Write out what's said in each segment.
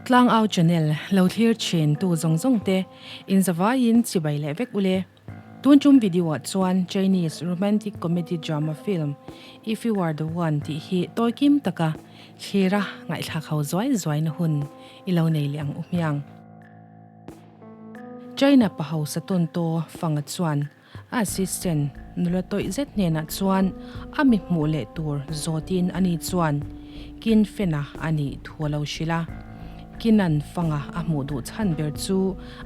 Tlang Au Channel lo thlir thin tu zawng zawng te in zavaiin chibai leh vek ule. Tun tum video ah chuan Chinese romantic comedy drama film If You Are The One tih hi tawi kim taka thlira ngaihthlak ho zuai zuai na hun i lo nei leh ang u hmiang. China pa hausa tawn taw Fanga chuan a assistant nula tawih zet hnenah chuan a mi hmuh leh tur zawtin ani chuan kin fena a nih thu a lo hrilh a. Kinan Fanga a hmuh duh chhan ber chu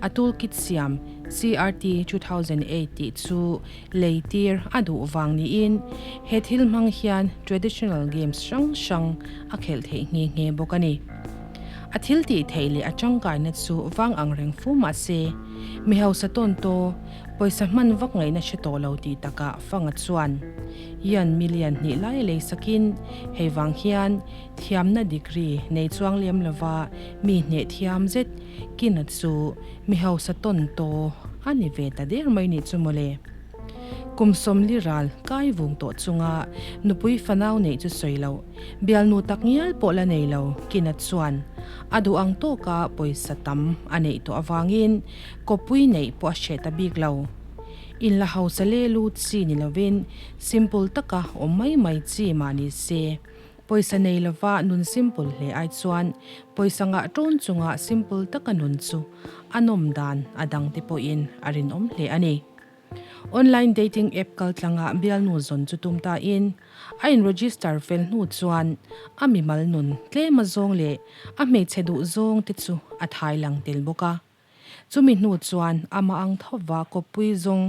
a toolkit siam CRT 2008 tih chu lei tir a duh vang niin he thil hmang hian traditional games hrang hrang a khelh theih nghe nghe bawk a ni. A thil tih theih leh a tangkaina chu vang ang reng fu mah se, mi hausa tawn taw, pawisa hman vak ngaihna hre tawh lo tih takah Fanga chuan Ian million hnih lai a lei sakin hei vang hian thiamna degree nei chuang lem lova mi hneh thiam zet Kina chu mi hausa tawn taw a ni ve ta der mai nih chu mawle. Kum sawmli ral kai vung tawh chunga nupui fanau neih chu sawi loh, bialnu tak ngial pawh la nei lo Kina chuan a duh ang tawka pawisa tam a neih tawh avangin kawppui neih pawh a hreh ta bik lo. Inla hausa le lu chi ni lovin simple taka awm mai mai chi mah ni se. Pawisa nei lova nun simple hle ai chuan pawisa ngah tawn chunga simple taka nun chu a nawm dan a dang te pawhin a rinawm hle a ni. Online dating app kaltlanga bialnu zawn chu tum ta in a in register fel hnu chuan a mimal nun tlem a zawng leh a hmeichhe duh zawng te chu a thai lang tel bawk a. Chumi hnu chuan amah ang thova kawppui zawng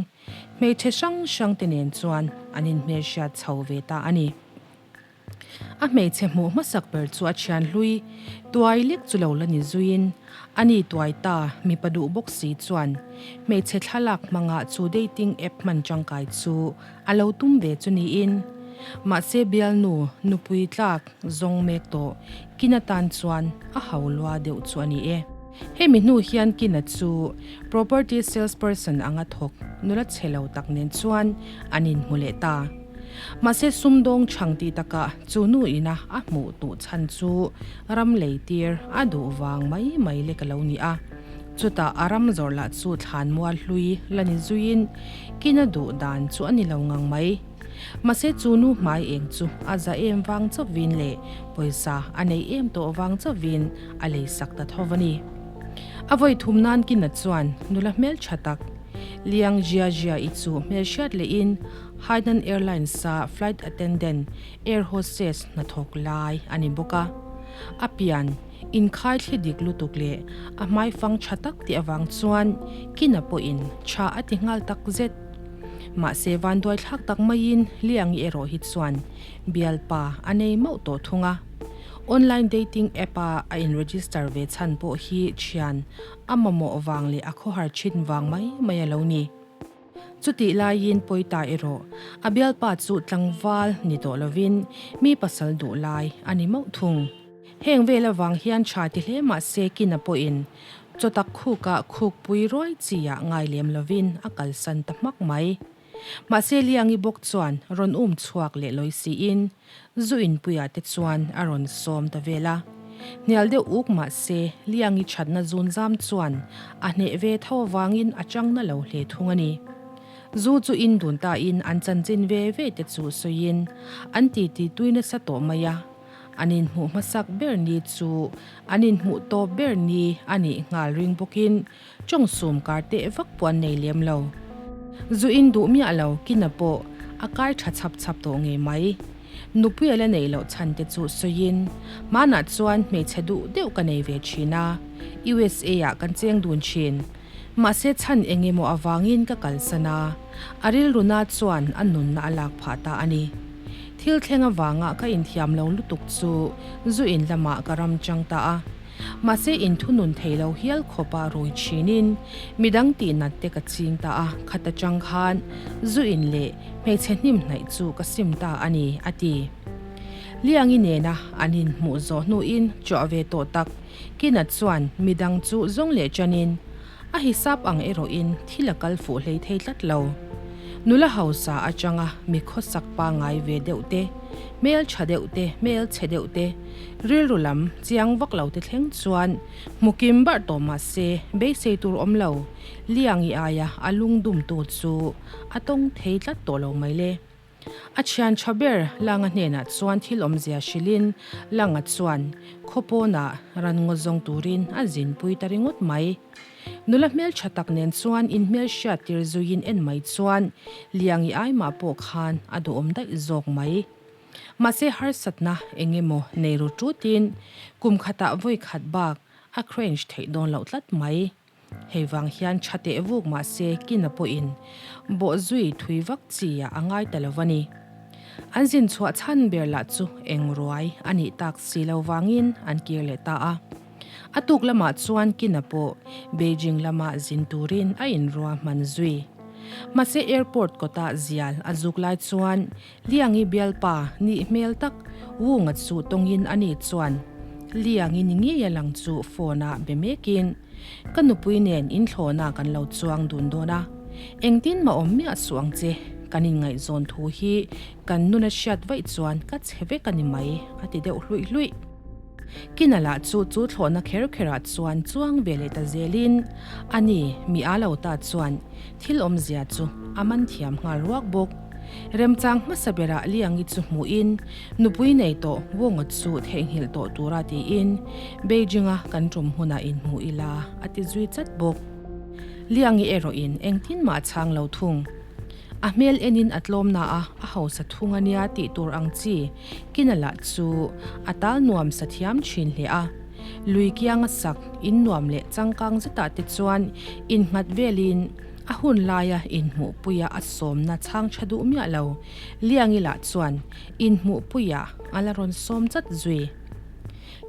hmeichhe hrang hrang te nen chuan an inhmelhriat chho ve ta a ni. A hmeichhe hmuh hmasak ber chu a thian hlui tuai lek chu lo la ni zuiin a ni tuai ta mipa duh bawk si chuan hmeichhe thlalak hmanga chu dating app hman tangkai chu a lo tum ve chu niin mahse bialnu nupui tlak zawng mek tawh kin atan chuan a hau lua deuh chu a ni e. Hemi hnu hian Kina chu property salesperson anga thawk nula chhe lo tak nen chuan an inhmu leh ta. Mahse sumdawng chhang tih takah chu nu ina a hmuh tuh chhan chu ram lei tir a duh vang mai mai lek a lo ni a. Chutah a ram zawrh lah chu thlan mual hlui la ni zuiin kin a duh dan chu a ni lo ngang mai. Mahse chu nu hmai eng chu a za em vang chauhvin leh pawisa a nei em tawh vang chauhvin a lei sak ta tho a ni. A vawi thum nan kina chuan nula hmeltha tak Liang Jia Jia i chu hmelhriat lehin Hainan Airlines-a flight attendant, air hostess hnathawk lai a ni bawk a. A pian inkhai thli dik lutuk leh a hmaifang tha tak tih avang chuan Kina pawhin tha a ti nghal tak zet. Mahse vanduai thlak tak maiin Liangi erawh hi chuan bialpa a nei mauh tawh thung a. Online dating app-a a in-register ve chhan pawh hi thian a mamawh vang leh a khawhar thin vang mai mai a lo ni. Chutih laiin Pawita erawh a bialpa chu tlangval ni tawh lovin mi pasal duh lai a ni mauh thung. Heng vel avang hian tha ti hle mah se Kina pawhin chawtak khukah khukpui ruai chiah ngai lem lovin a kalsan ta hmak mai. Mahse Liangi bawk chuan rawn um chhuak leh lawi siin Zu inpuiah te chuan a rawn sawm ta vel a. Hnial deuh uk mah se Liangi thatna zun zam chuan a hneh ve tho avangin a chang na lo hle thung a ni. Zu chu in dun tain an chanchin ve ve te chu sawiin an titi tui nasa tawh mai a. An inhmuh hmasak ber ni chu an inhmuh tawp ber ni a nih nghal ring bawkin Chawng sum kar teh vak pawh an nei lem lo. Zu in duh miah lo, kina pawh a kai tha chhap chhap tawh ngei mai. Nupui a la neih loh chhan te chu sawiin, Hmanah chuan hmeichhe duh deuh ka nei ve thin a, USA ah kan cheng dun thin. Mahse chhan eng emaw avangin ka kalsan a, a rilruna chuan a nunna a lak phah ta a ni. Thil thleng avanga ka inthiam lo lutuk chu zu in lamah ka ram chang ta a. Mahse inthunun thei lo hial khawpa rui thinin midang tihnat te ka ching ta a, khat atang khan zu in leh hmeichhe hnim hnaih chu ka sim ta a ni, a ti. Liangi nena an inhmuh zawh hnuin chawh ve tawh tak Kina chuan midang chu zawng leh chanin a hisap ang erawhin thil a kal fuh hlei thei tlat lo. Nula hausa atanga mi khawsak pangngai ve deuh te. Hmel tha deuh te, hmel chhe deuh te, rilru lam chiang vak lo te thleng chuan hmu kim barh tawh mah se beisei tur awm lo, Liangi aia a lungdum tu chu a tawng thei tlat tawh lo mai le. A thian tha ber Langa hnenah chuan thil awmzia hrilhin Langa chuan khaw pawnah ran ngaw zawng turin a zinpui ta ringawt mai. Nula hmeltha tak nen chuan inhmel hriat tir zuiin en mai chuan Liangi aimah pawh khan a duhawm daih zawk mai. Mahse harsatna eng emaw nei ru tutin kum khatah vawi khat bak a crange theih dawn loh tlat mai. Hei vang hian tha teh vuk mahse kina pawhin bawh zui thui vak chi ah a ngai ta lo a ni. An zin chhuah chhan ber lah chu eng ruai a nih tak si lo vangin an kir leh ta a. A tuk lamah chuan kina pawh Beijing lama zin turin a inrua hman zui. Mahse airport kawta zial a zuk lai chuan Liangi bialpa nih hmel tak Wunga chu tawngin ani chuan Liangi ni ngei a lang chu phone ah be mekin Ka nupui nen inthlawhna kan lo chuang dun dawn a, engtin mah awm miah suh ang che, kan inngaihzawn thu hi kan nun a hriat vaih chuan ka chhe vek a ni mai a ti deuh hluih hluih. Kina lah chu chu thlawhna kher kherah chuan chuang ve leh ta zelin ani mi a lo ta chuan thil awmzia chu a man thiam nghal ruak bawk. Remchang hmasa berah Liangi chu hmuhin nupui nei tawh Wonga chu theihnghilh tawh tura tiin Beijing-a kan tum hunah inhmu ila a ti zui chat bawk. Liangi erawhin engtin mah a chhang lo thung. A hmel enin a tlawm na a, a hausa thung a nia tih tur ang chi kina lah chu a tal nuam sa thiam thin hle a. Lui kianga sak in nuam leh changkang zetah te chuan innghat velin a hun laia inhmuhpuia a sawmna chhang tha duh miah lo. Liangi lah chuan inhmuhpuia a la rawn sawm chat zui.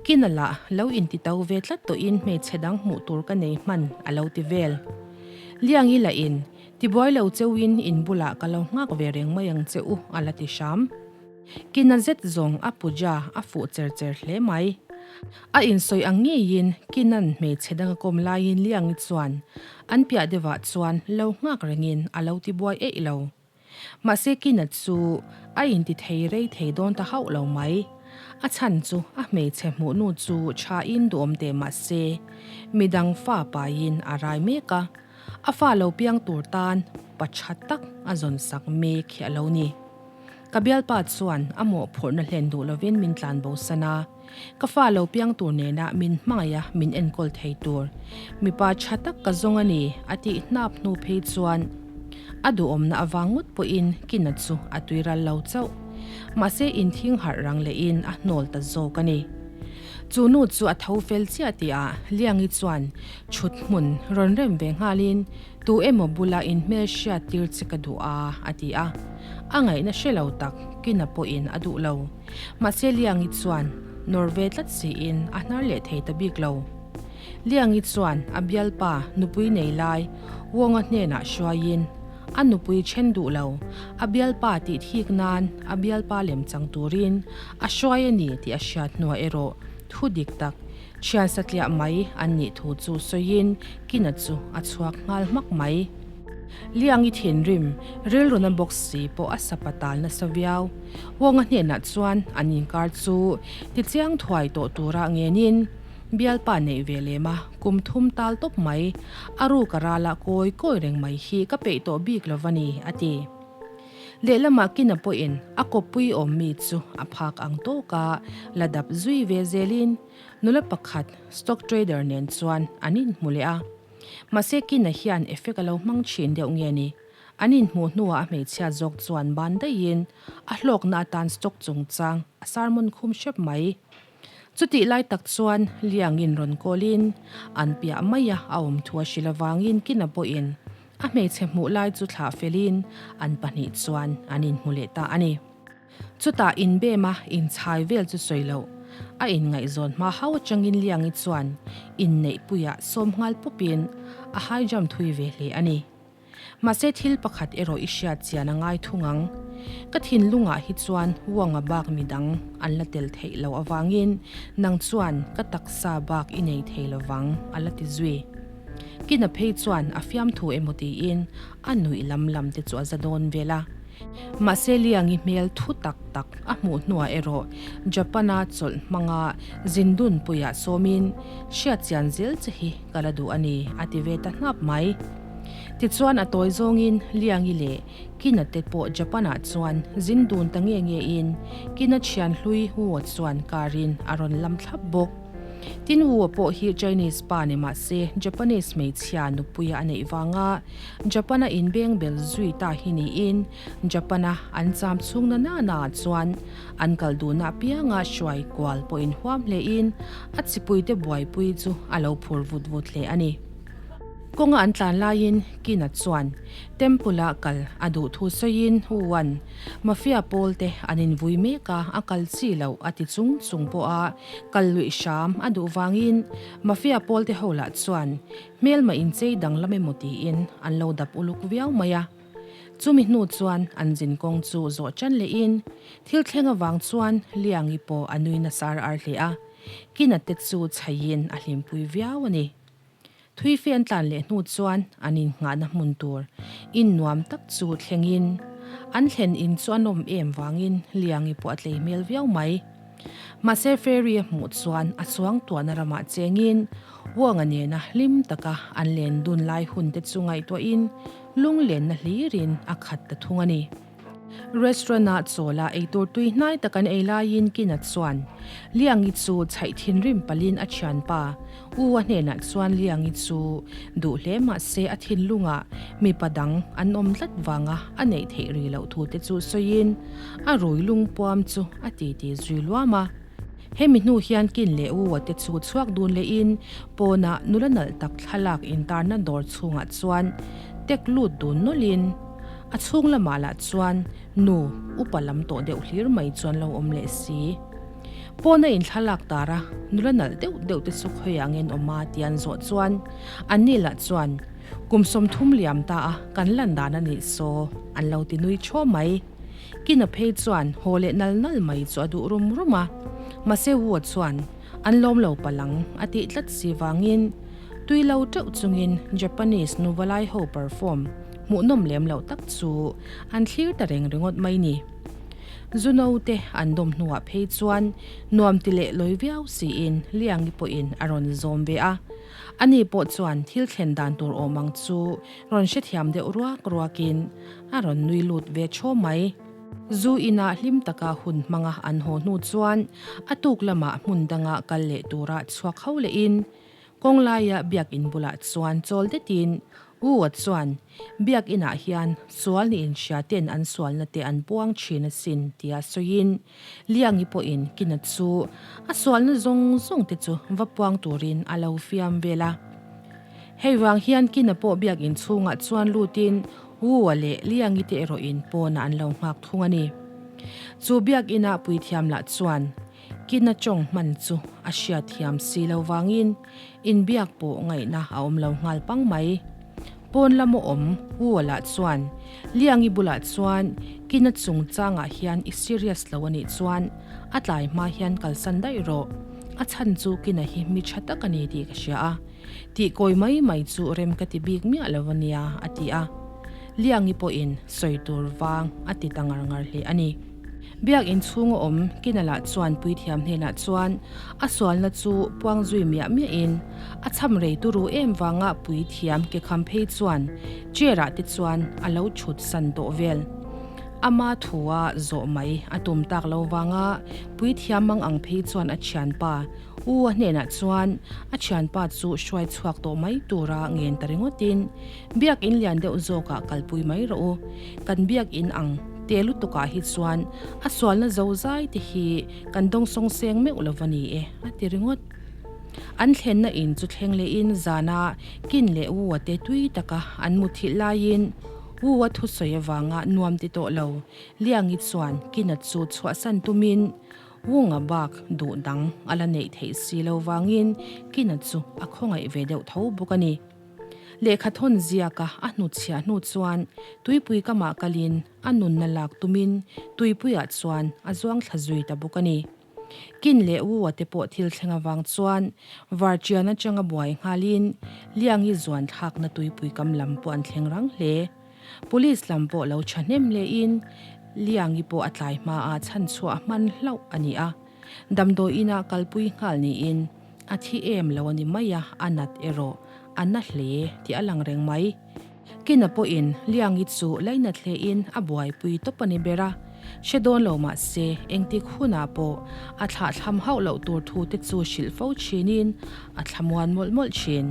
Kina lah lo intito ve tlat tawhin hmeichhe dang hmuh tur ka nei hman a lo ti vel. Liangi lahin Tibuai lo cheuhin in bulah ka lo nghak ve reng mai ang che u, a la ti hram. Kina zet zawng a puja a fuh cher cher hle mai. A insawi ang ngeiin Kinan hmeichhe dang a kawm laiin Liangi chuan an piah deuhah chuan lo nghak rengin a lo tibuai eih lo. Mahse Kina chu a inti thei rei thei dawn ta hauh lo mai. A chhan chu a hmeichhe hmuh nu chu thain duhawm teh mahse midang fa paiin a rai mek a. A fa lo piang tur tan pa tha tak a zawn sak mek hi a lo ni. Ka bialpa chuan a mawhphurhna hlen duh lovin min tlan bo san a, ka fa lo piang tur nena min hmangaih a min enkawl thei tur mipa tha tak ka zawng a ni a tih hnap hnu phei chuan a duhawmna avang ngawt pawhin kina chu a tuiral lo chauh. Mahse inthing harh rang lehin a hnawl ta zawk a ni. Chu nu chu a tho fel chiah tihah Liangi chuan Chhut hmun rawn rem ve nghalin tu emaw bula inhmel hriat tir che ka duh a, a ti a. A ngaihna hre lo tak Kina pawhin a duh lo. Mahse Liangi chuan nawr ve tlat siin a hnar leh thei ta bik lo. Liangi chuan a bialpa nupui nei lai Wonga hnenah hruaiin a nupui then duh lo, a bialpa tih thik nan a bialpa lem chang turin a hruai a ni tih a hriat hnuah erawh thu dik tak Thian satliah mai an nih thu chu sawiin Kina chu a chhuak nghal hmak mai. Liangi thinrim, rilruna bawk si pawh a sapa tal nasa viau. Wonga hnenah chuan an inkar chu tichiang thuai tawh tura ngenin bialpa neih ve lem a, kum thum tal tawp mai, a ruk a rala kawi kawi reng mai hi ka peih tawh bik lo va ni, a ti. Lehlamah Kina pawhin a kawppui awm mi chu a phak ang tawk a, la dap zui ve zelin nula pakhat stock trader nen chuan an inhmu leh a. Mahse Kina hian effect a lo hmang thin deuh nge ni? An inhmuh hnuah a hmeichhia zawk chuan ban daihin a hlawkna atan stock chungchang a sermon khum hrep mai. Chutih lai tak chuan Liangin rawn kawlin an piah maia a awm thu a hrilh avangin Kina pawhin A hmeichhe hmuh lai chu thlah felin an pahnih chuan an inhmu leh ta a ni. Chutah inbema inchhai vel chu sawi loh, a inngaihzawn hma hau atangin Liangi chuan inneihpuiah sawm nghal pawpin a high jump thui ve hle a ni. Mahse thil pakhat erawh i hriat chian a ngai thung ang. Ka thinlungah hi chuan Wonga bak midang an la tel theih loh avangin nang chuan ka taksa bak i nei thei lovang a la ti zui. Kina phei chuan a fiamthu emaw tiin a nuih lam lam te chu a za dawn vel a. Mahse Liangi hmel thu tak tak a hmuh hnuah erawh Japan-a chawlh hmanga zindun puiah sawmin hriatchian zel che hi ka la duh a ni a ti ve ta hnap mai. Tichuan a tawi zawngin Liangi leh Kina te pawh Japan-ah chuan zin dun ta nge nge in Kina thian hlui Wu chuan car-in a rawn lam thlap bawk. Tin Wu pawh hi Chinese pa ni mah se Japanese hmeichhia nupuia a neih vanga Japan-a inbeng bel zui ta hi niin Japan-a an cham chhung na nana ah chuan an kal duhna apianga hruai kual pawh inhuam hlein a chipuite buaipui chu a lo phur vut vut hle a ni. Kawnga an tlan laiin Kina chuan Temple-a kal a duh thu sawiin Wu-a'n Mafia pawl te an invui mek a, a kal chi loh a ti chung chung pawh a kal luih hram a duh vangin Mafia pawl te ho lah chuan hmelma inchei danglam emaw tiin an lo dap uluk viau mai a. Chumi hnu chuan an zin kawng chu zawh tan lehin thil thleng avang chuan Liangi pawh a nui nasa ar ar hle a, Kina te chu chhaiin a hlimpui viau a ni. Thui fe an tlan leh hnu chuan an innghahna hmun tur in nuam tak chu thlengin an thlen in chu a nawm em vangin Liangi pawh a tlei hmel viau mai. Mahse Ferry a hmuh chuan a chuang tuahna ramah chengin Wonga nena hlim taka an len dun lai hun te chu ngaihtuahin lunglenna hlirin a khat ta thung a ni. Restaurant-ah chawla eitur tui hnai tak an ei laiin Kina chuan Liangi chu chhaih thinrim palin a thianpa U a hnenah chuan Liangi chu duh hle mahse a thinlungah mipa dang an awm tlat vanga a neih theih ri loh thu te chu sawiin a rui lungpuam chu a titi zui luam a. Hemi hnu hian Kin leh Wu-a te chu chhuak dun lehin pawnah nula nalh tak thlalak intarna dawr chhungah chuan tek lut dun nawlhin a chhung lamah lah chuan nu upa lam tawh deuh hlir mai chuan lo awm leh si. Pawna in thlalak tara nula nalh deuh deuh te chu khawiah ngen awm a ti an zawh chuan anni lah chuan kum 30 liam ta a kan lan dan a nih saw an lo ti nui thaw mai. Kina phei chuan haw leh nal nal mai chu a duh rum rum a, mahse Wu chuan an lawm lo palang a tih tlat si vangin tui lo teuh chungin Japanese nu valai ho perform hmuhnawm lem loh tak chu an thlir ta reng ringawt mai ni. Zu naute an dawm hnuah phei chuan nuam ti leh lawi viau siin Liangi pawhin a rawn zawm ve a, ani pawh chuan thil thlen dan tur awm ang chu rawn hrethiam deuh ruak ruakin A rawn nui lut ve thaw mai. Zu inah hlim taka hun hmanga an haw hnu chuan a tuk lamah hmun danga kal leh tura chhuak ho lehin kawng laia biakin bulah chuan chawl detin Wu-a chuan biakinah hian sual ni inhria ten an sualna te an puang thin asin tia sawiin Liangi pawhin Kina chu a sualna zawng zawng te chu va puang turin a lo fiam vel a. Hei vang hian Kina pawh biakin chhungah chuan lutin Wu-a leh Liangi te erawhin pawnah an lo nghak thung a ni. Chu biakina puithiam lah chuan Kina tawng hman chu a hriat thiam si lo vangin inbiak pawh ngaihna a awm lo nghal pang mai. Pawn lama awm Wu-a lah chuan Liangi bulah chuan Kina chungchangah hian i serious lo a nih chuan a tlai hma hian kalsan daih rawh. A chhan chu Kina hi mi tha tak a ni tih ka hria a. Tih kawi mai mai chu rem ka ti bik miah lo a nia, a ti a. Liangi pawhin sawi tur vang a ti ta ngar ngar hle a ni. Biak inchhunga awm Kina lah chuan puithiam hnenah chuan a sualna chu puang zui miah miahin a cham rei turu em vanga puithiam ke kham phei chuan chair-ah te chuan a lo thut san tawh vel. Ama thua zawh mai a tum tak lo vanga puithiam mang ang phei chuan a thianpa U a hnenah chuan a thianpa chu hruai chhuak tawh mai tura ngen ta ringawtin, Biakin lian deuh zawkah kalpui mai rawh u. Kan biakin ang te lutukah hi chuan a sualna zozai te hi kan dawngsawng seng meuh lo va ni e, a ti ringawt. An thlenna in chu thleng lehin zana kin leh Wu-a te tui taka an muthilh laiin Wu-a thusawi avanga nuam ti tawh lo Liangi chuan Kina chu chhuahsan tumin Wunga bak duh dang a la neih theih si lo vangin Kina chu a khawngaih ve deuh tho bawk a ni. Lehkha thawn ziaka a hnutchhiah hnu chuan tuipui kamah kalin a nunna lak tumin tuipuiah chuan a zuang thla zui ta bawk a ni. Kin leh Wua te pawh thil thleng avang chuan Varṭian atanga buai nghalin Liangi zuan thlakna tuipui kam lam pawh an thleng rang hle. Police lam pawh lo thahnem lehin Liangi pawh a tlai hmaah chhanchhuah hman hlauh a ni a. Damdawi inah kalpui nghal niin a thi em lo a ni mai a, a nat erawh a na hle tih a lang reng mai. Kina pawhin Liangi chu lainat hlein a buaipui tawp a ni ber a, hre dawn lo mah se engtik hunah pawh a thlahthlam hauh loh tur thu te chu hrilh fo thinin a thlamuan mawlh mawlh thin.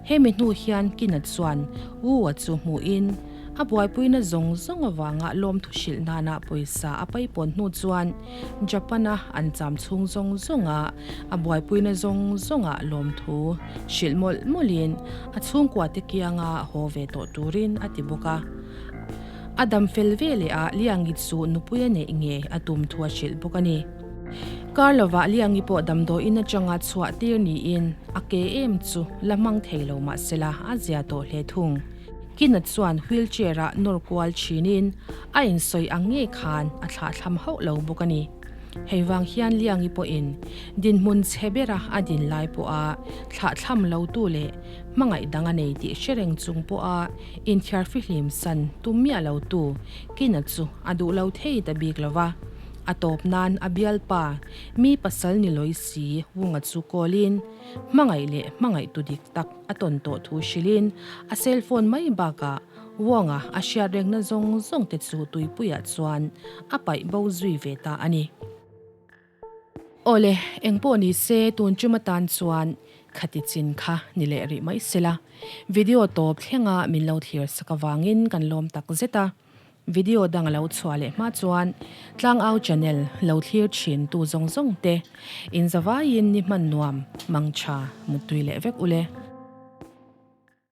Hemi hnu hian Kina chuan Wu-a chu hmuhin a buaipuina zawng zawng avanga lawmthu hrilh nana pawisa a paipawn hnu chuan Japan-a an cham chhung zawng zawnga a buaipuina zawng zawngah lawmthu hrilh mawlh mawlhin a chhungkuate kianga haw ve tawh turin a ti bawk a. A dam fel ve leh a Liangi chu nupui a neih nge a tum thu a hrilh bawk a ni. Kar lovah Liangi pawh damdawiin atanga chhuah tir niin a ke em chu la hmang thei lo mah sela a zia tawh hle thung. Kina chuan wheelchair ah nawr kual thinin a insawi ang ngei khan a thlahthlam hauh lo bawk a ni. Hei vang hian Liangi pawhin dinhmun chhe bera a din lai pawha thlahthlam lotu leh hmangaih dang a nei tih hre reng chung pawha inthiar fihlim san tum miah lotu Kina chu a duh lo thei ta bik lo va. A tawp nan a bialpa mi pasal ni lawi si Wunga chu kawlin hmangaih leh hmangaihtu dik tak a tawn tawh thu hrilhin a cell phone mai bakah Wonga a hriat rengna zawng zawng te chu tuipuiah chuan a paih bo zui ve ta a ni. Awle, engpawh ni se tun tum atan chuan khati chin kha ni leh rih mai sela. Video tawp thlenga min lo thlir sak avangin kan lawm tak zet a. Video dang a lo chhuah leh hma chuan Tlangau channel lo thlir thin tu zawng zawng te in zavaiin ni hman nuam mangtha muttui leh vek ule.